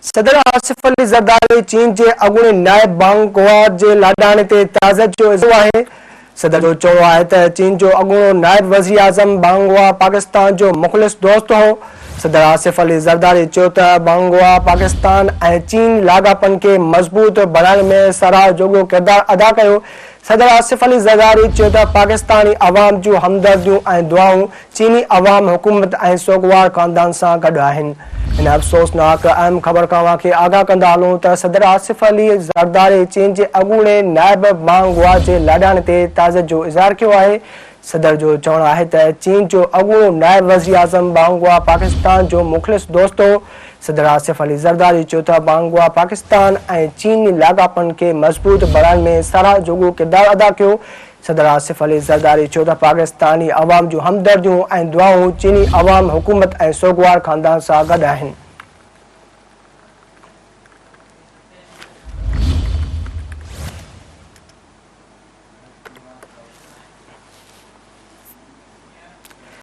صدر آصف علي زرداري چين جي اڳوڻي نائب بانگ گوا جي لاڏاڻي تي تعزيت جو اظهار آهي. صدر جو چوڻ آهي ته چين جو اڳوڻو نائب وزيراعظم بانگ گوا پاڪستان جو مخلص دوست هو. صدر آصف علي زرداري چيو ته بانگ گوا پاڪستان ۽ چين لاڳاپن کي مضبوط بڻائڻ ۾ ساراهه جوڳو ڪردار ادا ڪيو. صدر آصف علي زرداري چيو ته پاڪستاني عوام جون همدرديون ۽ دعائون چيني عوام، حڪومت ۽ سوڳوار خاندان سان گڏ آهن. هن افسوسناڪ اهم خبر کان اوهان کي آگاهه ڪندا هلون ته صدر آصف علي زرداري چين جي اڳوڻي نائب بانگ گوا جي لاڏاڻي تي تعزيت جو اظهار ڪيو آهي. صدر جو چوڻ آهي ته چين جو اڳوڻو نائب وزيراعظم بانگ گوا پاڪستان جو مخلص دوست هو. صدر آصف علي زرداري چيو ته بانگ گوا پاڪستان ۽ چين لاڳاپن کي مضبوط بڻائڻ ۾ ساراهه جوڳو ڪردار ادا ڪيو. صدر آصف علي زرداري چيو ته پاڪستاني عوام جون همدرديون ۽ دعائون چيني عوام، حڪومت ۽ سوڳوار خاندان سان گڏ آهن.